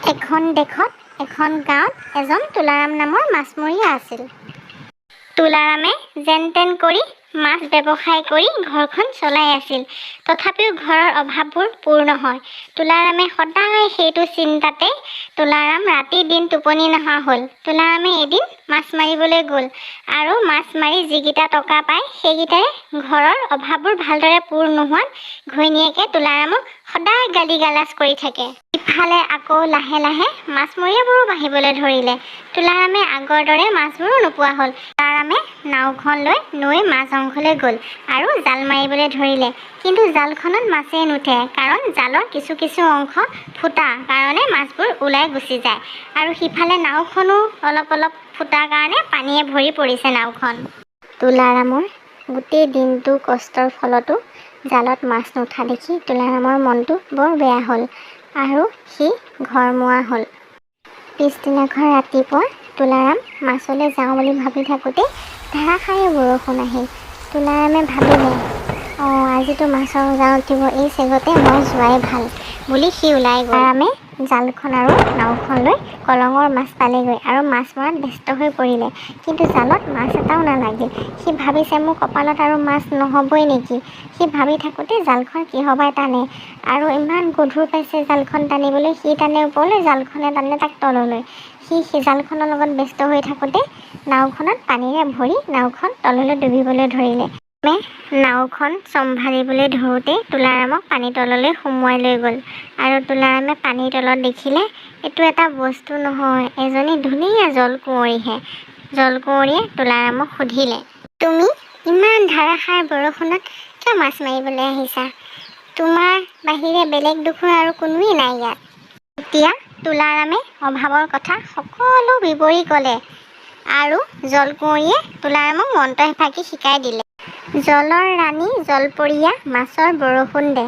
এখন দেশত এখন গাঁৱত এজন তুলাৰাম নামৰ মাছমৰীয়া আছিল। তুলাৰামে যেন তেন কৰি মাছ ব্যৱসায় কৰি ঘৰখন চলাই আছিল। তথাপিও ঘৰৰ অভাৱবোৰ পূৰ নহয়। তুলাৰামে সদায় সেইটো চিন্তাতে তুলাৰাম ৰাতি দিন টোপনি নহা হ'ল। তুলাৰামে এদিন মাছ মাৰিবলৈ গ'ল আৰু মাছ মাৰি যিকেইটা টকা পায়, সেইকেইটাৰে ঘৰৰ অভাৱবোৰ ভালদৰে পূৰ নোহোৱাত ঘৈণীয়েকে তুলাৰামক সদায় গালি গালাজ কৰি থাকে। ইফালে আকৌ লাহে লাহে মাছমৰীয়াবোৰো বাঢ়িবলৈ ধৰিলে। তুলাৰামে আগৰ দৰে মাছবোৰো নোপোৱা হ'ল। তুলাৰামে নাওখন লৈ নৈৰ মাজ অংশলৈ গ'ল আৰু জাল মাৰিবলৈ ধৰিলে। কিন্তু জালখনত মাছেই নুঠে, কাৰণ জালৰ কিছু কিছু অংশ ফুটা কাৰণে মাছবোৰ ওলাই গুচি যায় আৰু সিফালে নাওখনো অলপ অলপ ফুটাৰ কাৰণে পানীয়ে ভৰি পৰিছে নাওখন। তুলাৰামৰ গোটেই দিনটো কষ্টৰ ফলতো জালত মাছ নুঠা দেখি তুলাৰামৰ মনটো বৰ বেয়া হ'ল আৰু সি ঘৰমুৱা হ'ল। পিছদিনাখন ৰাতিপুৱা তুলাৰাম মাছলৈ যাওঁ বুলি ভাবি থাকোঁতেই ধাৰাসাৰে বৰষুণ আহিল। তুলাৰামে ভাবিলে, "অঁ, আজিতো মাছৰ উজান উঠিব, এই চেগতে মই যোৱাই ভাল" বুলি সি ওলাই গ'ল। তুলাৰামে জালখন আৰু নাওখন লৈ কলঙৰ মাজ পালেগৈ আৰু মাছ মৰাত ব্যস্ত হৈ পৰিলে। কিন্তু জালত মাছ এটাও নালাগিল। সি ভাবিছে, মোৰ কপালত আৰু মাছ নহ'বই নেকি? সি ভাবি থাকোঁতে জালখন কিহবাই টানে আৰু ইমান গধুৰ পাইছে জালখন টানিবলৈ। সি টানে ওপৰলৈ, জালখনে টানে তাক তললৈ। সি সেই জালখনৰ লগত ব্যস্ত হৈ থাকোঁতে নাওখনত পানীৰে ভৰি নাওখন তললৈ ডুবিবলৈ ধৰিলে। নাওখন চম্ভালিবলৈ ধৰোঁতেই তুলাৰামক পানীৰ তললৈ সুমুৱাই লৈ গ'ল আৰু তুলাৰামে পানীৰ তলত দেখিলে, এইটো এটা বস্তু নহয়, এজনী ধুনীয়া জলকুঁৱৰীহে। জলকুঁৱৰীয়ে তুলাৰামক সুধিলে, "তুমি ইমান ধাৰাসাৰ বৰষুণত কিয় মাছ মাৰিবলৈ আহিছা? তোমাৰ বাহিৰে বেলেগ দেখোন আৰু কোনোৱেই নাই ইয়াত।" তেতিয়া তুলাৰামে অভাৱৰ কথা সকলো বিৱৰি ক'লে আৰু জলকুঁৱৰীয়ে তুলাৰামক মন্ত্ৰ এফাকি শিকাই দিলে। "জলৰ ৰাণী জলপৰীয়া, মাছৰ বৰষুণ দে,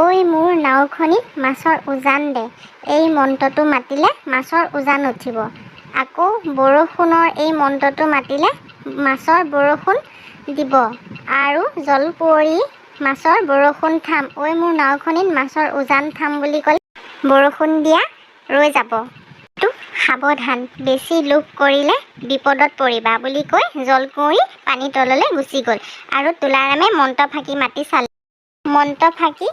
ঐ মোৰ নাওখনিত মাছৰ উজান দে।" এই মন্ত্ৰটো মাতিলে মাছৰ উজান উঠিব। আকৌ বৰষুণৰ এই মন্ত্ৰটো মাতিলে মাছৰ বৰষুণ দিব আৰু জলকুঁৱৰী, মাছৰ বৰষুণ থাম, ঐ মোৰ নাওখনিত মাছৰ উজান থাম বুলি ক'লে বৰষুণ দিয়া ৰৈ যাব। কিন্তু সাৱধান, বেছি লোভ কৰিলে বিপদত পৰিবা বুলি কৈ জলকুঁৱৰী পানীৰ তললৈ গুচি গ'ল আৰু তুলাৰামে মন্ত্ৰ ফাঁকি মাতি চালে। মন্ত্ৰ ফাঁকি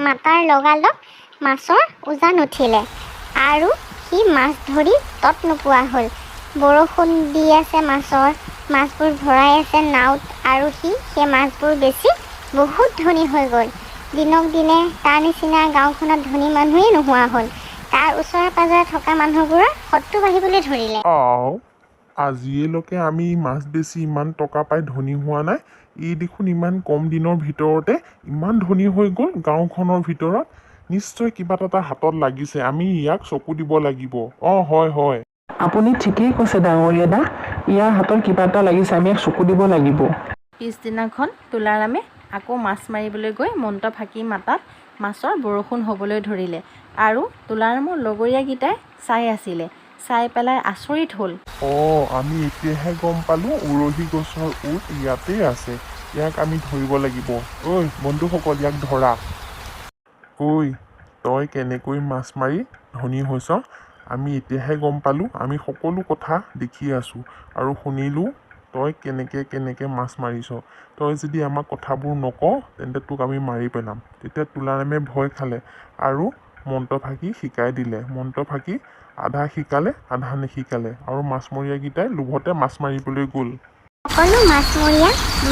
মাতাৰ লগালগ মাছৰ উজান উঠিলে আৰু সি মাছ ধৰি তত নোপোৱা হ'ল। বৰষুণ দি আছে মাছৰ, মাছবোৰ ভৰাই আছে নাওত আৰু সি সেই মাছবোৰ বেচি বহুত ধনী হৈ গ'ল। দিনক দিনে তাৰ নিচিনা গাঁওখনত ধনী মানুহেই নোহোৱা হ'ল। তাৰ ওচৰে পাজৰে থকা মানুহবোৰৰ শত্ৰু বাঢ়িবলৈ ধৰিলে। আও, আজিলৈকে আমি মাছ বেচি ইমান টকা পাই ধনী হোৱা নাই। ই দেখোন ইমান কম দিনৰ ভিতৰতে ইমান ধনী হৈ গ'ল গাঁওখনৰ ভিতৰত। নিশ্চয় কিবা এটা তাৰ হাতত লাগিছে। আমি ইয়াক চকু দিব লাগিব। অঁ, হয় হয়। আপুনি ঠিকেই কৈছে ডাঙৰীয়া দা, ইয়াৰ হাতত কিবা এটা লাগিছে। আমি ইয়াক চকু দিব লাগিব। পিছদিনাখন তুলাৰামে আকৌ মাছ মাৰিবলৈ গৈ মন্ত্ৰ ফাঁকি মাতাত মাছৰ বৰষুণ হ'বলৈ ধৰিলে আৰু তুলাৰামৰ লগৰীয়াকেইটাই চাই আছিলে। চাই পেলাই আচৰিত হ'ল। অঁ, আমি এতিয়াহে গম পালোঁ, উৰহি গছৰ ওৰ ইয়াতেই আছে। ইয়াক আমি ধৰিব লাগিব। ঐ বন্ধুসকল, ইয়াক ধৰা। ঐ, তই কেনেকৈ মাছ মাৰি ধনী হৈছ, আমি এতিয়াহে গম পালোঁ। আমি সকলো কথা দেখি আছোঁ আৰু শুনিলোঁ, তই কেনেকৈ কেনেকৈ মাছ মাৰিছ। তই যদি আমাক কথাবোৰ নকৱ, তেন্তে তোক আমি মাৰি পেলাম। তেতিয়া তুলাৰামে ভয় খালে আৰু মন্ত্ৰফাকি শিকাই দিলে। মন্ত্ৰফাকি আধা শিকালে, আধা নিশিকালে আৰু মাছমৰীয়াকেইটাই লোভতে মাছ মাৰিবলৈ গ'ল। সকলো মাছমৰীয়া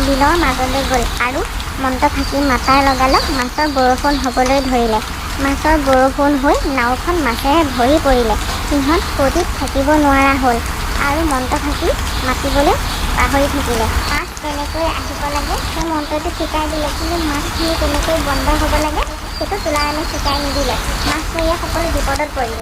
বিলৰ মাজলৈ গ'ল আৰু মন্ত্ৰফাকি মাতাৰ লগালগ মাছৰ বৰষুণ হ'বলৈ ধৰিলে। মাছৰ বৰষুণ হৈ নাওখন মাছেৰে ভৰি পৰিলে। সিহঁত ফূৰ্তিত থাকিব নোৱাৰা হ'ল আৰু মন্ত্ৰফাকি মাতিবলৈ পাহৰি থাকিলে। মাছ কেনেকৈ আহিব লাগে, সেই মন্ত্ৰটো শিকাই দিলে, কিন্তু মাছখিনি কেনেকৈ বন্ধ হ'ব লাগে, সেইটো তুলাৰামে শিকাই নিদিলে। মাছমৰীয়াসকল বিপদত পৰিল।